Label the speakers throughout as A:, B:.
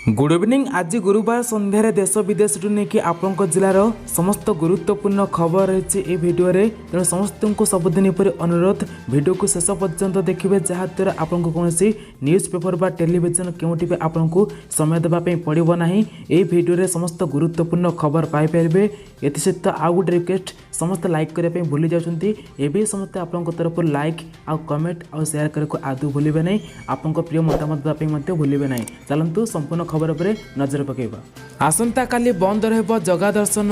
A: Good evening. ଆଜି ଗୁରୁବାର ସନ୍ଧ୍ୟାରେ ଦେଶ ବିଦେଶରୁ ନେଇକି ଆପଣଙ୍କ ଜିଲ୍ଲାର ସମସ୍ତ ଗୁରୁତ୍ୱପୂର୍ଣ୍ଣ ଖବର ରହିଛି ଏହି ଭିଡ଼ିଓରେ। ତେଣୁ ସମସ୍ତଙ୍କୁ ସବୁଦିନ ପରି ଅନୁରୋଧ, ଭିଡ଼ିଓକୁ ଶେଷ ପର୍ଯ୍ୟନ୍ତ ଦେଖିବେ, ଯାହାଦ୍ୱାରା ଆପଣଙ୍କୁ କୌଣସି ନ୍ୟୁଜ୍ ପେପର ବା ଟେଲିଭିଜନ କେଉଁଠି ବି ଆପଣଙ୍କୁ ସମୟ ଦେବା ପାଇଁ ପଡ଼ିବ ନାହିଁ। ଏହି ଭିଡ଼ିଓରେ ସମସ୍ତ ଗୁରୁତ୍ୱପୂର୍ଣ୍ଣ ଖବର ପାଇପାରିବେ। ଏଥିସହିତ ଆଉ ଗୋଟେ ରିକ୍ୱେଷ୍ଟ, ସମସ୍ତେ ଲାଇକ୍ କରିବା ପାଇଁ ଭୁଲି ଯାଉଛନ୍ତି। ଏବେ ସମସ୍ତେ ଆପଣଙ୍କ ତରଫରୁ ଲାଇକ୍ ଆଉ କମେଣ୍ଟ ଆଉ ସେୟାର କରିବାକୁ ଆଦୌ ଭୁଲିବେ ନାହିଁ। ଆପଣଙ୍କ ପ୍ରିୟ ମତାମତ ଦେବା ପାଇଁ ମଧ୍ୟ ଭୁଲିବେ ନାହିଁ। ଚାଲନ୍ତୁ, ସମ୍ପୂର୍ଣ୍ଣ ଖବର ଉପରେ ନଜର ପକାଇବା। ଆସନ୍ତାକାଲି ବନ୍ଦ ରହିବ ଜଗା ଦର୍ଶନ।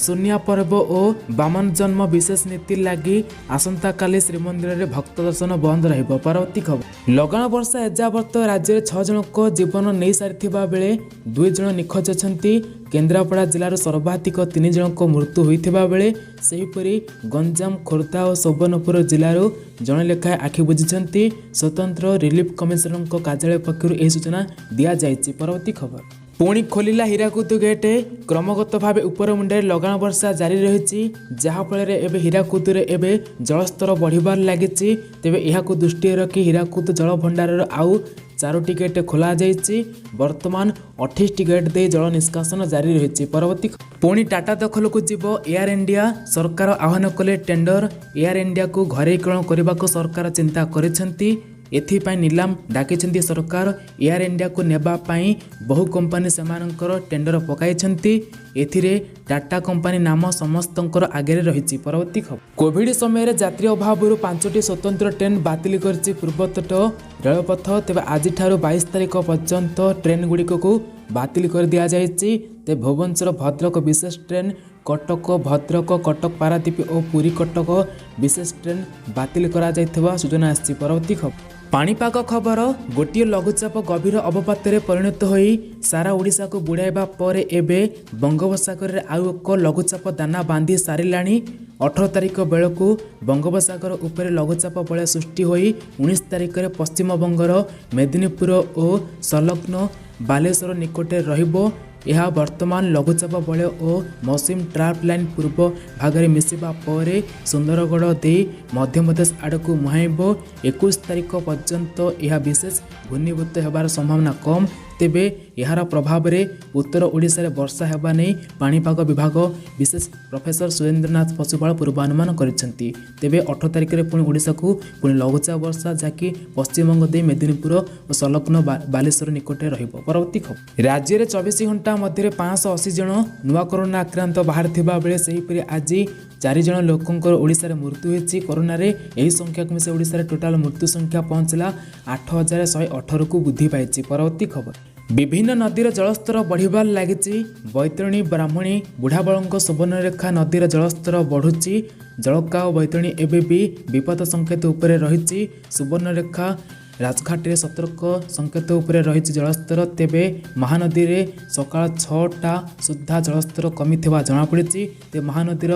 A: ସୁନିଆ ପର୍ବ ଓ ବାମନ ଜନ୍ମ ବିଶେଷ ନୀତି ଲାଗି ଆସନ୍ତାକାଲି ଶ୍ରୀମନ୍ଦିରରେ ଭକ୍ତ ଦର୍ଶନ ବନ୍ଦ ରହିବ। ପରବର୍ତ୍ତୀ ଖବର, ଲଗାଣ ବର୍ଷା ଏଯାବତ ରାଜ୍ୟରେ 6 ଜଣଙ୍କ ଜୀବନ ନେଇସାରିଥିବା ବେଳେ 2 ଜଣ ନିଖୋଜ ଅଛନ୍ତି। କେନ୍ଦ୍ରାପଡ଼ା ଜିଲ୍ଲାରୁ ସର୍ବାଧିକ 3 ଜଣଙ୍କ ମୃତ୍ୟୁ ହୋଇଥିବା ବେଳେ ସେହିପରି ଗଞ୍ଜାମ, ଖୋର୍ଦ୍ଧା ଓ ସୁବର୍ଣ୍ଣପୁର ଜିଲ୍ଲାରୁ ଜଣେ ଲେଖାଏଁ ଆଖି ବୁଜିଛନ୍ତି। ସ୍ୱତନ୍ତ୍ର ରିଲିଫ କମିଶନରଙ୍କ କାର୍ଯ୍ୟାଳୟ ପକ୍ଷରୁ ଏହି ସୂଚନା ଦିଆଯାଇଛି। ପରବର୍ତ୍ତୀ ଖବର, ପୁଣି ଖୋଲିଲା ହୀରାକୁଦ ଗେଟ୍। କ୍ରମାଗତ ଭାବେ ଉପରମୁଣ୍ଡରେ ଲଗାଣ ବର୍ଷା ଜାରି ରହିଛି, ଯାହାଫଳରେ ଏବେ ହୀରାକୁଦରେ ଏବେ ଜଳସ୍ତର ବଢ଼ିବାରେ ଲାଗିଛି। ତେବେ ଏହାକୁ ଦୃଷ୍ଟିରେ ରଖି ହୀରାକୁଦ ଜଳଭଣ୍ଡାରର ଆଉ 4ଟି ଗେଟ୍ ଖୋଲାଯାଇଛି। ବର୍ତ୍ତମାନ 28ଟି ଗେଟ୍ ଦେଇ ଜଳ ନିଷ୍କାସନ ଜାରି ରହିଛି। ପରବର୍ତ୍ତୀ, ପୁଣି ଟାଟା ଦଖଲକୁ ଯିବ ଏୟାର ଇଣ୍ଡିଆ। ସରକାର ଆହ୍ୱାନ କଲେ ଟେଣ୍ଡର। ଏୟାର ଇଣ୍ଡିଆକୁ ଘରୋଇକରଣ କରିବାକୁ ସରକାର ଚିନ୍ତା କରିଛନ୍ତି। ଏଥିପାଇଁ ନିଲାମ ଡାକିଛନ୍ତି ସରକାର। ଏୟାର ଇଣ୍ଡିଆକୁ ନେବା ପାଇଁ ବହୁ କମ୍ପାନୀ ସେମାନଙ୍କର ଟେଣ୍ଡର ପକାଇଛନ୍ତି। ଏଥିରେ ଟାଟା କମ୍ପାନୀ ନାମ ସମସ୍ତଙ୍କର ଆଗରେ ରହିଛି। ପରବର୍ତ୍ତୀ ଖବର, କୋଭିଡ ସମୟରେ ଯାତ୍ରୀ ଅଭାବରୁ 5ଟି ସ୍ୱତନ୍ତ୍ର ଟ୍ରେନ୍ ବାତିଲ କରିଛି ପୂର୍ବତଟ ରେଳପଥ। ତେବେ ଆଜିଠାରୁ 22 ତାରିଖ ପର୍ଯ୍ୟନ୍ତ ଟ୍ରେନ୍ଗୁଡ଼ିକକୁ ବାତିଲ କରିଦିଆଯାଇଛି। ତେବେ ଭୁବନେଶ୍ୱର ଭଦ୍ରକ ବିଶେଷ ଟ୍ରେନ୍, କଟକ ଭଦ୍ରକ, କଟକ ପାରାଦୀପ ଓ ପୁରୀ କଟକ ବିଶେଷ ଟ୍ରେନ୍ ବାତିଲ କରାଯାଇଥିବା ସୂଚନା ଆସିଛି। ପରବର୍ତ୍ତୀ ଖବର, ପାଣିପାଗ ଖବର, ଗୋଟିଏ ଲଘୁଚାପ ଗଭୀର ଅବପାତରେ ପରିଣତ ହୋଇ ସାରା ଓଡ଼ିଶାକୁ ବୁଡ଼ାଇବା ପରେ ଏବେ ବଙ୍ଗୋପସାଗରରେ ଆଉ ଏକ ଲଘୁଚାପ ଦାନା ବାନ୍ଧି ସାରିଲାଣି। 18 ତାରିଖ ବେଳକୁ ବଙ୍ଗୋପସାଗର ଉପରେ ଲଘୁଚାପ ବଳୟ ସୃଷ୍ଟି ହୋଇ 19 ତାରିଖରେ ପଶ୍ଚିମବଙ୍ଗର ମେଦିନୀପୁର ଓ ସଂଲଗ୍ନ ବାଲେଶ୍ୱର ନିକଟରେ ରହିବ। ଏହା ବର୍ତ୍ତମାନ ଲଘୁଚାପ ବଳୟ ଓ ମୌସୁମୀ ଟ୍ରାପ୍ ଲାଇନ୍ ପୂର୍ବ ଭାଗରେ ମିଶିବା ପରେ ସୁନ୍ଦରଗଡ଼ ଦେଇ ମଧ୍ୟପ୍ରଦେଶ ଆଡ଼କୁ ମୁହାଁଇବ। 21 ତାରିଖ ପର୍ଯ୍ୟନ୍ତ ଏହା ବିଶେଷ ଘନୀଭୂତ ହେବାର ସମ୍ଭାବନା କମ୍। ତେବେ ଏହାର ପ୍ରଭାବରେ ଉତ୍ତର ଓଡ଼ିଶାରେ ବର୍ଷା ହେବା ନେଇ ପାଣିପାଗ ବିଭାଗ ବିଶେଷ ପ୍ରଫେସର ସୁରେନ୍ଦ୍ରନାଥ ପଶୁପାଳ ପୂର୍ବାନୁମାନ କରିଛନ୍ତି। ତେବେ 18 ତାରିଖରେ ପୁଣି ଓଡ଼ିଶାକୁ ପୁଣି ଲଘୁଚାପ ବର୍ଷା, ଯାହାକି ପଶ୍ଚିମବଙ୍ଗ ଦେଇ ମେଦିନୀପୁର ଓ ସଂଲଗ୍ନ ବାଲେଶ୍ୱର ନିକଟରେ ରହିବ। ପରବର୍ତ୍ତୀ ଖବର, ରାଜ୍ୟରେ 24 ଘଣ୍ଟା ମଧ୍ୟରେ 580 ଜଣ ନୂଆ କରୋନା ଆକ୍ରାନ୍ତ ବାହାରିଥିବା ବେଳେ ସେହିପରି ଆଜି 4 ଜଣ ଲୋକଙ୍କର ଓଡ଼ିଶାରେ ମୃତ୍ୟୁ ହୋଇଛି କରୋନାରେ। ଏହି ସଂଖ୍ୟାକୁ ମିଶାଇ ଓଡ଼ିଶାରେ ଟୋଟାଲ ମୃତ୍ୟୁ ସଂଖ୍ୟା ପହଞ୍ଚିଲା 8118କୁ ବୃଦ୍ଧି ପାଇଛି। ପରବର୍ତ୍ତୀ ଖବର, ବିଭିନ୍ନ ନଦୀର ଜଳସ୍ତର ବଢ଼ିବାରେ ଲାଗିଛି। ବୈତରଣୀ, ବ୍ରାହ୍ମଣୀ, ବୁଢ଼ାବଳଙ୍ଗ, ସୁବର୍ଣ୍ଣରେଖା ନଦୀର ଜଳସ୍ତର ବଢ଼ୁଛି। ଜଳକା ଓ ବୈତରଣୀ ଏବେ ବି ବିପଦ ସଂକେତ ଉପରେ ରହିଛି। ସୁବର୍ଣ୍ଣରେଖା ରାଜଘାଟରେ ସତର୍କ ସଂକେତ ଉପରେ ରହିଛି ଜଳସ୍ତର। ତେବେ ମହାନଦୀରେ ସକାଳ 6ଟା ସୁଦ୍ଧା ଜଳସ୍ତର କମିଥିବା ଜଣାପଡ଼ିଛି। ତେବେ ମହାନଦୀର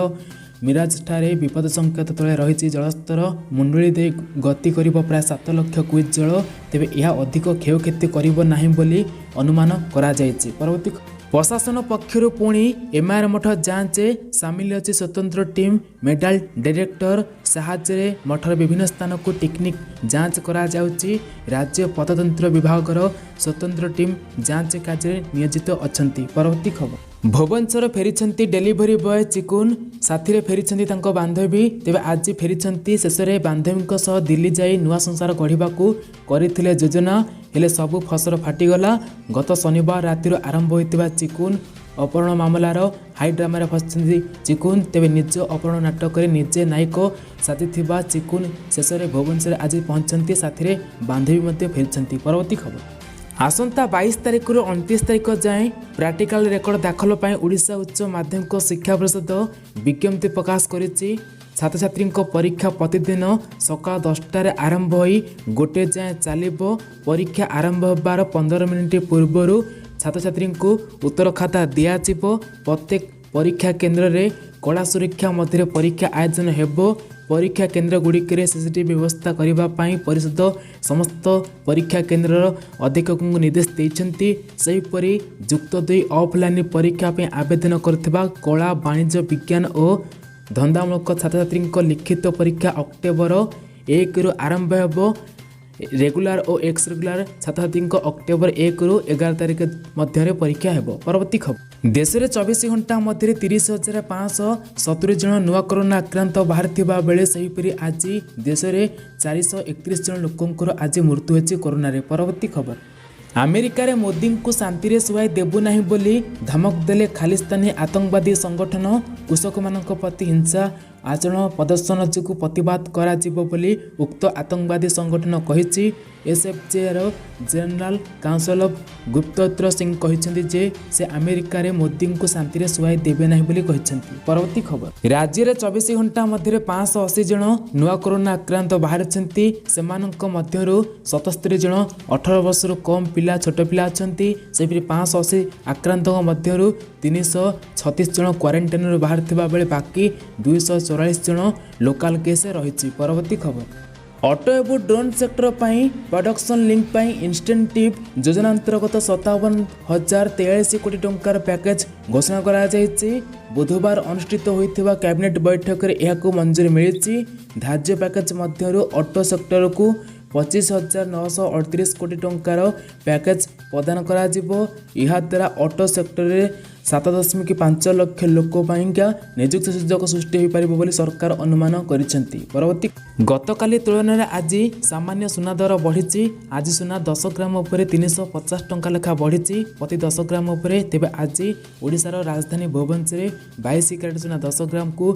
A: ମିରାଜଠାରେ ବିପଦ ସଂକେତ ତଳେ ରହିଛି ଜଳସ୍ତର। ମୁଣ୍ଡୁଳି ଦେଇ ଗତି କରିବ ପ୍ରାୟ 7 ଲକ୍ଷ କ୍ୟୁସେକ୍ ଜଳ। ତେବେ ଏହା ଅଧିକ କ୍ଷୟକ୍ଷତି କରିବ ନାହିଁ ବୋଲି ଅନୁମାନ କରାଯାଇଛି। ପରବର୍ତ୍ତୀ, ପ୍ରଶାସନ ପକ୍ଷରୁ ପୁଣି ଏମ୍ଆର୍ ମଠ ଯାଞ୍ଚ। ସାମିଲ ଅଛି ସ୍ୱତନ୍ତ୍ର ଟିମ୍। ମେଟାଲ ଡିଟେକ୍ଟର ସାହାଯ୍ୟରେ ମଠର ବିଭିନ୍ନ ସ୍ଥାନକୁ ଟେକ୍ନିକ୍ ଯାଞ୍ଚ କରାଯାଉଛି। ରାଜ୍ୟ ପ୍ରତ୍ନତତ୍ତ୍ୱ ବିଭାଗର ସ୍ୱତନ୍ତ୍ର ଟିମ୍ ଯାଞ୍ଚ କାର୍ଯ୍ୟରେ ନିୟୋଜିତ ଅଛନ୍ତି। ପରବର୍ତ୍ତୀ ଖବର, ଭୁବନେଶ୍ୱର ଫେରିଛନ୍ତି ଡେଲିଭରି ବୟ ଚିକୁନ। ସାଥିରେ ଫେରିଛନ୍ତି ତାଙ୍କ ବାନ୍ଧବୀ। ତେବେ ଆଜି ଫେରିଛନ୍ତି। ଶେଷରେ ବାନ୍ଧବୀଙ୍କ ସହ ଦିଲ୍ଲୀ ଯାଇ ନୂଆ ସଂସାର ଗଢ଼ିବାକୁ କରିଥିଲେ ଯୋଜନା, ହେଲେ ସବୁ ଫସର ଫାଟିଗଲା। ଗତ ଶନିବାର ରାତିରୁ ଆରମ୍ଭ ହୋଇଥିବା ଚିକୁନ ଅପହରଣ ମାମଲାର ହାଇଡ୍ରାମାରେ ଫସିଛନ୍ତି ଚିକୁନ। ତେବେ ନିଜ ଅପହରଣ ନାଟକରେ ନିଜେ ନାୟକ ସାଜିଥିବା ଚିକୁନ ଶେଷରେ ଭୁବନେଶ୍ୱରରେ ଆଜି ପହଞ୍ଚିଛନ୍ତି। ସାଥିରେ ବାନ୍ଧବୀ ମଧ୍ୟ ଫେରିଛନ୍ତି। ପରବର୍ତ୍ତୀ ଖବର, ଆସନ୍ତା 22 ତାରିଖରୁ 29 ତାରିଖ ଯାଏଁ ପ୍ରାକ୍ଟିକାଲ ରେକର୍ଡ ଦାଖଲ ପାଇଁ ଓଡ଼ିଶା ଉଚ୍ଚ ମାଧ୍ୟମିକ ଶିକ୍ଷା ପରିଷଦ ବିଜ୍ଞପ୍ତି ପ୍ରକାଶ କରିଛି। ଛାତ୍ରଛାତ୍ରୀଙ୍କ ପରୀକ୍ଷା ପ୍ରତିଦିନ ସକାଳ 10ଟାରେ ଆରମ୍ଭ ହୋଇ 1 ଯାଏଁ ଚାଲିବ। ପରୀକ୍ଷା ଆରମ୍ଭ ହେବାର 15 ମିନିଟ୍ ପୂର୍ବରୁ ଛାତ୍ରଛାତ୍ରୀଙ୍କୁ ଉତ୍ତର ଖାତା ଦିଆଯିବ। ପ୍ରତ୍ୟେକ ପରୀକ୍ଷା କେନ୍ଦ୍ରରେ କଡ଼ା ସୁରକ୍ଷା ମଧ୍ୟରେ ପରୀକ୍ଷା ଆୟୋଜନ ହେବ। ପରୀକ୍ଷା କେନ୍ଦ୍ରଗୁଡ଼ିକରେ ସିସିଟିଭି ବ୍ୟବସ୍ଥା କରିବା ପାଇଁ ପରିଷଦ ସମସ୍ତ ପରୀକ୍ଷା କେନ୍ଦ୍ରର ଅଧୀକ୍ଷକଙ୍କୁ ନିର୍ଦ୍ଦେଶ ଦେଇଛନ୍ତି। ସେହିପରି ଯୁକ୍ତ 2 ଅଫଲାଇନ୍ ପରୀକ୍ଷା ପାଇଁ ଆବେଦନ କରିଥିବା କଳା, ବାଣିଜ୍ୟ, ବିଜ୍ଞାନ ଓ ଧନ୍ଦାମୂଳକ ଛାତ୍ରଛାତ୍ରୀଙ୍କ ଲିଖିତ ପରୀକ୍ଷା ଅକ୍ଟୋବର 1ରୁ ଆରମ୍ଭ ହେବ। ରେଗୁଲାର ଓ ଏକ୍ସ ରେଗୁଲାର ଛାତ୍ରଛାତ୍ରୀଙ୍କ ଅକ୍ଟୋବର 1ରୁ 11 ତାରିଖ ମଧ୍ୟରେ ପରୀକ୍ଷା ହେବ। ପରବର୍ତ୍ତୀ ଖବର, ଦେଶରେ 24 ଘଣ୍ଟା ମଧ୍ୟରେ 30,570 ଜଣ ନୂଆ କରୋନା ଆକ୍ରାନ୍ତ ବାହାରିଥିବା ବେଳେ ସେହିପରି ଆଜି ଦେଶରେ 431 ଜଣ ଲୋକଙ୍କର ଆଜି ମୃତ୍ୟୁ ହୋଇଛି କରୋନାରେ। ପରବର୍ତ୍ତୀ ଖବର, ଆମେରିକାରେ ମୋଦିଙ୍କୁ ଶାନ୍ତିରେ ଶୁଆଇ ଦେବୁ ନାହିଁ ବୋଲି ଧମକ ଦେଲେ ଖାଲିସ୍ତାନୀ ଆତଙ୍କବାଦୀ ସଂଗଠନ। କୃଷକମାନଙ୍କ ପ୍ରତି ହିଂସା ଆଚରଣ ପ୍ରଦର୍ଶନ ଯୋଗୁଁ ପ୍ରତିବାଦ କରାଯିବ ବୋଲି ଉକ୍ତ ଆତଙ୍କବାଦୀ ସଂଗଠନ କହିଛି। ଏସ୍ଏଫ୍ଜେର ଜେନେରାଲ କାଉନସେଲ ଗୁରପତୱନ୍ତ ସିଂ କହିଛନ୍ତି ଯେ ସେ ଆମେରିକାରେ ମୋଦିଙ୍କୁ ଶାନ୍ତିରେ ଶୁଆଇ ଦେବେ ନାହିଁ ବୋଲି କହିଛନ୍ତି। ପରବର୍ତ୍ତୀ ଖବର, ରାଜ୍ୟରେ 24 ଘଣ୍ଟା ମଧ୍ୟରେ 580 ଜଣ ନୂଆ କରୋନା ଆକ୍ରାନ୍ତ ବାହାରିଛନ୍ତି। ସେମାନଙ୍କ ମଧ୍ୟରୁ 77 ଜଣ 18 ବର୍ଷରୁ କମ୍ ପିଲା, ଛୋଟ ପିଲା ଅଛନ୍ତି। ସେହିପରି 580 ଆକ୍ରାନ୍ତଙ୍କ ମଧ୍ୟରୁ 336 ଜଣ କ୍ୱାରେଣ୍ଟାଇନରୁ ବାହାରିଥିବା ବେଳେ ବାକି 244 ଜଣ ଲୋକାଲ କେସ୍ ରହିଛି। ପରବର୍ତ୍ତୀ ଖବର, ଅଟୋ ଏବଂ ଡ୍ରୋନ୍ ସେକ୍ଟର ପାଇଁ ପ୍ରଡକ୍ସନ୍ ଲିଙ୍କ ପାଇଁ ଇନସେଣ୍ଟିଭ୍ ଯୋଜନା ଅନ୍ତର୍ଗତ 57,043 କୋଟି ଟଙ୍କାର ପ୍ୟାକେଜ୍ ଘୋଷଣା କରାଯାଇଛି। ବୁଧବାର ଅନୁଷ୍ଠିତ ହୋଇଥିବା କ୍ୟାବିନେଟ୍ ବୈଠକରେ ଏହାକୁ ମଞ୍ଜୁରୀ ମିଳିଛି। ଧାର୍ଯ୍ୟ ପ୍ୟାକେଜ୍ ମଧ୍ୟରୁ ଅଟୋ ସେକ୍ଟରକୁ 25,938 କୋଟି ଟଙ୍କାର ପ୍ୟାକେଜ୍ ପ୍ରଦାନ କରାଯିବ। ଏହାଦ୍ୱାରା ଅଟୋ ସେକ୍ଟରରେ 7.5 ଲକ୍ଷ ଲୋକ ପାଇଁକା ନିଯୁକ୍ତି ସୁଯୋଗ ସୃଷ୍ଟି ହୋଇପାରିବ ବୋଲି ସରକାର ଅନୁମାନ କରିଛନ୍ତି। ପରବର୍ତ୍ତୀ, ଗତକାଲି ତୁଳନାରେ ଆଜି ସାମାନ୍ୟ ସୁନା ଦର ବଢ଼ିଛି। ଆଜି ସୁନା 10 ଗ୍ରାମ ଉପରେ 350 ଟଙ୍କା ଲେଖା ବଢ଼ିଛି ପ୍ରତି 10 ଗ୍ରାମ ଉପରେ। ତେବେ ଆଜି ଓଡ଼ିଶାର ରାଜଧାନୀ ଭୁବନେଶ୍ୱରରେ 22 କ୍ୟାରେଟ୍ ସୁନା 10 ଗ୍ରାମକୁ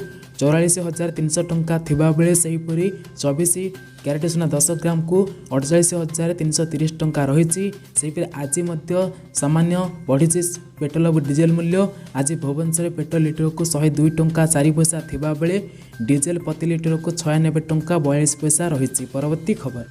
A: 44,300 ଟଙ୍କା ଥିବାବେଳେ ସେହିପରି 24 କ୍ୟାରେଟ୍ ସୁନା 10 ଗ୍ରାମକୁ 48,330 ଟଙ୍କା ରହିଛି। ସେହିପରି ଆଜି ମଧ୍ୟ ସାମାନ୍ୟ ବଢ଼ିଛି ପେଟ୍ରୋଲ ଓ ଡିଜେଲ ମୂଲ୍ୟ। ଆଜି ଭୁବନେଶ୍ୱରରେ ପେଟ୍ରୋଲ ଲିଟରକୁ 102 ଟଙ୍କା 4 ପଇସା ଥିବାବେଳେ ଡିଜେଲ ପ୍ରତି ଲିଟରକୁ 96 ଟଙ୍କା 42 ପଇସା ରହିଛି। ପରବର୍ତ୍ତୀ ଖବର,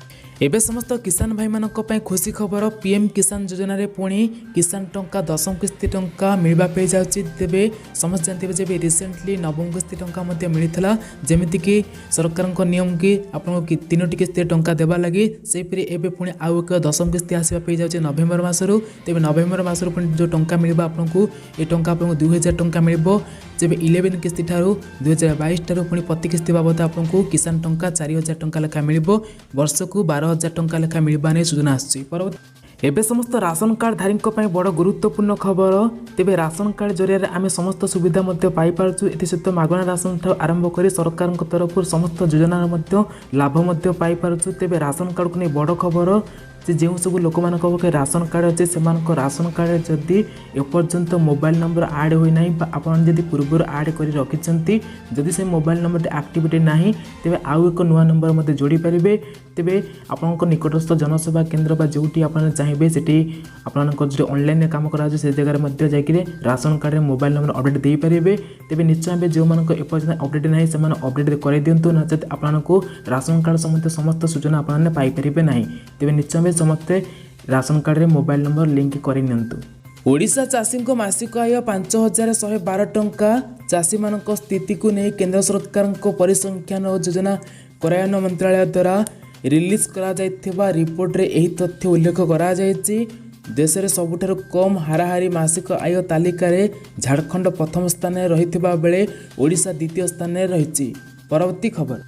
A: ଏବେ ସମସ୍ତ କିଷାନ ଭାଇମାନଙ୍କ ପାଇଁ ଖୁସି ଖବର। ପିଏମ୍ କିଷାନ ଯୋଜନାରେ ପୁଣି କିଷାନ ଟଙ୍କା ଦଶମ କିସ୍ତି ଟଙ୍କା ମିଳିବା ପାଇଁ ଯାଉଛି। ତେବେ ସମସ୍ତେ ଜାଣିଥିବେ ଯେ ଏବେ ରିସେଣ୍ଟଲି ନବମ କିସ୍ତି ଟଙ୍କା ମଧ୍ୟ ମିଳିଥିଲା। ଯେମିତିକି ସରକାରଙ୍କ ନିୟମ କି ଆପଣଙ୍କୁ ତିନୋଟି କିସ୍ତିରେ ଟଙ୍କା ଦେବା ଲାଗି, ସେହିପରି ଏବେ ପୁଣି ଆଉ ଏକ ଦଶମ କିସ୍ତି ଆସିବା ପାଇଁ ଯାଉଛି ନଭେମ୍ବର ମାସରୁ। ତେବେ ନଭେମ୍ବର ମାସରୁ ପୁଣି ଯେଉଁ ଟଙ୍କା ମିଳିବ ଆପଣଙ୍କୁ, ଏ ଟଙ୍କା ଆପଣଙ୍କୁ 2000 ଟଙ୍କା ମିଳିବ। ଯେବେ 11 କିସ୍ତି ଠାରୁ, 2022 ଠାରୁ ପୁଣି ପ୍ରତି କିସ୍ତି ବାବଦ ଆପଣଙ୍କୁ କିଷାନ ଟଙ୍କା 4000 ଟଙ୍କା ଲେଖା ମିଳିବ। ବର୍ଷକୁ 12,000 ଟଙ୍କା ଲେଖା ମିଳିବା ନେଇ ସୂଚନା ଆସୁଛି। ପରବର୍ତ୍ତୀ, ଏବେ ସମସ୍ତ ରାସନ କାର୍ଡ଼ଧାରୀଙ୍କ ପାଇଁ ବଡ଼ ଗୁରୁତ୍ୱପୂର୍ଣ୍ଣ ଖବର। ତେବେ ରାସନ କାର୍ଡ଼ ଜରିଆରେ ଆମେ ସମସ୍ତ ସୁବିଧା ମଧ୍ୟ ପାଇପାରୁଛୁ। ଏଥିସହିତ ମାଗଣା ରାସନ ଠାରୁ ଆରମ୍ଭ କରି ସରକାରଙ୍କ ତରଫରୁ ସମସ୍ତ ଯୋଜନାର ମଧ୍ୟ ଲାଭ ମଧ୍ୟ ପାଇପାରୁଛୁ। ତେବେ ରାସନ କାର୍ଡ଼କୁ ନେଇ ବଡ଼ ଖବର ଯେ ଯେଉଁ ସବୁ ଲୋକମାନଙ୍କ ପାଖରେ ରାସନ କାର୍ଡ଼ ଅଛି, ସେମାନଙ୍କ ରାସନ କାର୍ଡ଼ରେ ଯଦି ଏପର୍ଯ୍ୟନ୍ତ ମୋବାଇଲ ନମ୍ବର ଆଡ଼୍ ହୋଇନାହିଁ ବା ଆପଣ ଯଦି ପୂର୍ବରୁ ଆଡ଼୍ କରି ରଖିଛନ୍ତି, ଯଦି ସେ ମୋବାଇଲ ନମ୍ବରଟି ଆକ୍ଟିଭିଟି ନାହିଁ, ତେବେ ଆଉ ଏକ ନୂଆ ନମ୍ବର ମଧ୍ୟ ଯୋଡ଼ି ପାରିବେ। ତେବେ ଆପଣଙ୍କ ନିକଟସ୍ଥ ଜନସେବା କେନ୍ଦ୍ର ବା ଯେଉଁଠି ଆପଣ ଚାହିଁବେ, ସେଠି ଆପଣଙ୍କ ଯେଉଁଠି ଅନଲାଇନରେ କାମ କରାଯାଉଛି, ସେ ଜାଗାରେ ମଧ୍ୟ ଯାଇକରି ରାସନ କାର୍ଡ଼ରେ ମୋବାଇଲ ନମ୍ବର ଅପଡ଼େଟ୍ ଦେଇପାରିବେ। ତେବେ ନିଶ୍ଚୟ ଭାବେ ଯେଉଁମାନଙ୍କ ଏପର୍ଯ୍ୟନ୍ତ ଅପଡ଼େଟ୍ ନାହିଁ, ସେମାନେ ଅପଡ଼େଟ୍ କରାଇଦିଅନ୍ତୁ, ନଚେତ୍ ଆପଣଙ୍କୁ ରାସନ କାର୍ଡ଼ ସମ୍ବନ୍ଧୀୟ ସମସ୍ତ ସୂଚନା ଆପଣମାନେ ପାଇପାରିବେ ନାହିଁ। ତେବେ ନିଶ୍ଚୟ ଭାବେ ସମସ୍ତେ ରାସନ କାର୍ଡ଼ରେ ମୋବାଇଲ ନମ୍ବର ଲିଙ୍କ କରିନିଅନ୍ତୁ। ଓଡ଼ିଶା ଚାଷୀଙ୍କ ମାସିକ ଆୟ 5112 ଟଙ୍କା। ଚାଷୀମାନଙ୍କ ସ୍ଥିତିକୁ ନେଇ କେନ୍ଦ୍ର ସରକାରଙ୍କ ପରିସଂଖ୍ୟାନ ଓ ଯୋଜନା କ୍ରିୟାନ୍ୱୟନ ମନ୍ତ୍ରାଳୟ ଦ୍ୱାରା ରିଲିଜ୍ କରାଯାଇଥିବା ରିପୋର୍ଟରେ ଏହି ତଥ୍ୟ ଉଲ୍ଲେଖ କରାଯାଇଛି। ଦେଶରେ ସବୁଠାରୁ କମ୍ ହାରାହାରି ମାସିକ ଆୟ ତାଲିକାରେ ଝାଡ଼ଖଣ୍ଡ ପ୍ରଥମ ସ୍ଥାନରେ ରହିଥିବା ବେଳେ ଓଡ଼ିଶା ଦ୍ୱିତୀୟ ସ୍ଥାନରେ ରହିଛି। ପରବର୍ତ୍ତୀ ଖବର,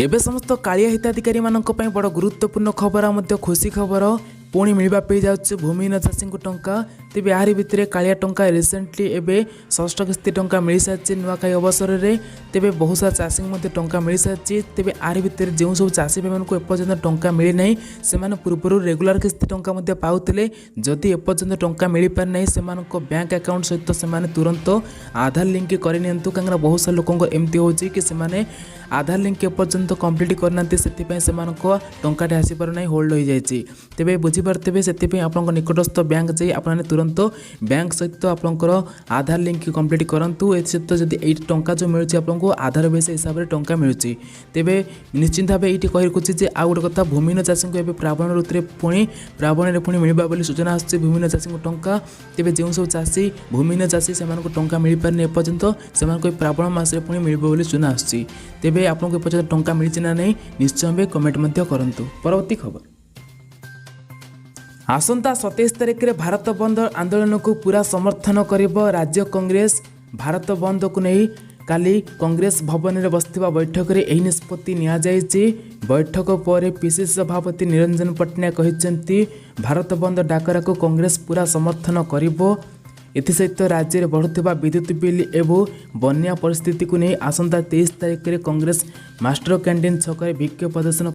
A: ଏବେ ସମସ୍ତ କାଳିଆ ହିତାଧିକାରୀମାନଙ୍କ ପାଇଁ ବଡ଼ ଗୁରୁତ୍ୱପୂର୍ଣ୍ଣ ଖବର ଆଉ ମଧ୍ୟ ଖୁସି ଖବର। ପୁଣି ମିଳିବା ପାଇଁ ଯାଉଛି ଭୂମିହୀନ ଚାଷୀଙ୍କୁ ଟଙ୍କା। ତେବେ ଏହାରି ଭିତରେ କାଳିଆ ଟଙ୍କା ରିସେଣ୍ଟଲି ଏବେ ଷଷ୍ଠ କିସ୍ତି ଟଙ୍କା ମିଳିସାରିଛି ନୂଆଖାଇ ଅବସରରେ। ତେବେ ବହୁତ ସାରା ଚାଷୀଙ୍କୁ ମଧ୍ୟ ଟଙ୍କା ମିଳିସାରିଛି। ତେବେ ଏହାରି ଭିତରେ ଯେଉଁ ସବୁ ଚାଷୀ ଭାଇମାନଙ୍କୁ ଏପର୍ଯ୍ୟନ୍ତ ଟଙ୍କା ମିଳିନାହିଁ, ସେମାନେ ପୂର୍ବରୁ ରେଗୁଲାର କିସ୍ତି ଟଙ୍କା ମଧ୍ୟ ପାଉଥିଲେ। ଯଦି ଏପର୍ଯ୍ୟନ୍ତ ଟଙ୍କା ମିଳିପାରିନାହିଁ, ସେମାନଙ୍କ ବ୍ୟାଙ୍କ ଆକାଉଣ୍ଟ ସହିତ ସେମାନେ ତୁରନ୍ତ ଆଧାର ଲିଙ୍କ କରିନିଅନ୍ତୁ। କାହିଁକିନା ବହୁତ ସାରା ଲୋକଙ୍କ ଏମିତି ହେଉଛି କି ସେମାନେ ଆଧାର ଲିଙ୍କ ଏପର୍ଯ୍ୟନ୍ତ କମ୍ପ୍ଲିଟ୍ କରିନାହାନ୍ତି, ସେଥିପାଇଁ ସେମାନଙ୍କ ଟଙ୍କାଟି ଆସିପାରୁନାହିଁ, ହୋଲ୍ଡ ହୋଇଯାଇଛି। ତେବେ ବୁଝିପାରୁଥିବେ, ସେଥିପାଇଁ ଆପଣଙ୍କ ନିକଟସ୍ଥ ବ୍ୟାଙ୍କ ଯାଇ ଆପଣମାନେ ତୁରନ୍ତ ବ୍ୟାଙ୍କ ସହିତ ଆପଣଙ୍କର ଆଧାର ଲିଙ୍କ କମ୍ପ୍ଲିଟ୍ କରନ୍ତୁ। ଏଥିସହିତ ଯଦି ଏଇଠି ଟଙ୍କା ଯେଉଁ ମିଳୁଛି, ଆପଣଙ୍କୁ ଆଧାର ବେସ୍ ହିସାବରେ ଟଙ୍କା ମିଳୁଛି। ତେବେ ନିଶ୍ଚିନ୍ତ ଭାବେ ଏଇଠି କହି ରଖୁଛି ଯେ ଆଉ ଗୋଟେ କଥା, ଭୂମିହୀନ ଚାଷୀଙ୍କୁ ଏବେ ପ୍ରାବଣ ଋତୁରେ ପୁଣି ପ୍ରାବଣରେ ପୁଣି ମିଳିବା ବୋଲି ସୂଚନା ଆସୁଛି ଭୂମିହୀନ ଚାଷୀଙ୍କୁ ଟଙ୍କା। ତେବେ ଯେଉଁ ସବୁ ଚାଷୀ, ଭୂମିହୀନ ଚାଷୀ, ସେମାନଙ୍କୁ ଟଙ୍କା ମିଳିପାରିନି ଏପର୍ଯ୍ୟନ୍ତ, ସେମାନଙ୍କୁ ଏ ପ୍ରାବଣ ମାସରେ ପୁଣି ମିଳିବ ବୋଲି ସୂଚନା ଆସୁଛି। ତେବେ ଆପଣଙ୍କୁ ଏପର୍ଯ୍ୟନ୍ତ ଟଙ୍କା ମିଳିଛି ନା ନାହିଁ, ନିଶ୍ଚୟ ଭାବେ କମେଣ୍ଟ ମଧ୍ୟ କରନ୍ତୁ। ପରବର୍ତ୍ତୀ ଖବର, ଆସନ୍ତା 27 ତାରିଖରେ ଭାରତ ବନ୍ଦ ଆନ୍ଦୋଳନକୁ ପୁରା ସମର୍ଥନ କରିବ ରାଜ୍ୟ କଂଗ୍ରେସ। ଭାରତ ବନ୍ଦକୁ ନେଇ କାଲି କଂଗ୍ରେସ ଭବନରେ ବସିଥିବା ବୈଠକରେ ଏହି ନିଷ୍ପତ୍ତି ନିଆଯାଇଛି। ବୈଠକ ପରେ ପିସିସି ସଭାପତି ନିରଞ୍ଜନ ପଟ୍ଟନାୟକ କହିଛନ୍ତି, ଭାରତ ବନ୍ଦ ଡାକରାକୁ କଂଗ୍ରେସ ପୂରା ସମର୍ଥନ କରିବ। ଏଥିସହିତ ରାଜ୍ୟରେ ବଢ଼ୁଥିବା ବିଦ୍ୟୁତ ବିଲ୍ ଏବଂ ବନ୍ୟା ପରିସ୍ଥିତିକୁ ନେଇ ଆସନ୍ତା 23 ତାରିଖରେ କଂଗ୍ରେସ ମାଷ୍ଟର କ୍ୟାଣ୍ଟିନ୍ ଛକରେ ବିକ୍ଷୋଭ ପ୍ରଦର୍ଶନ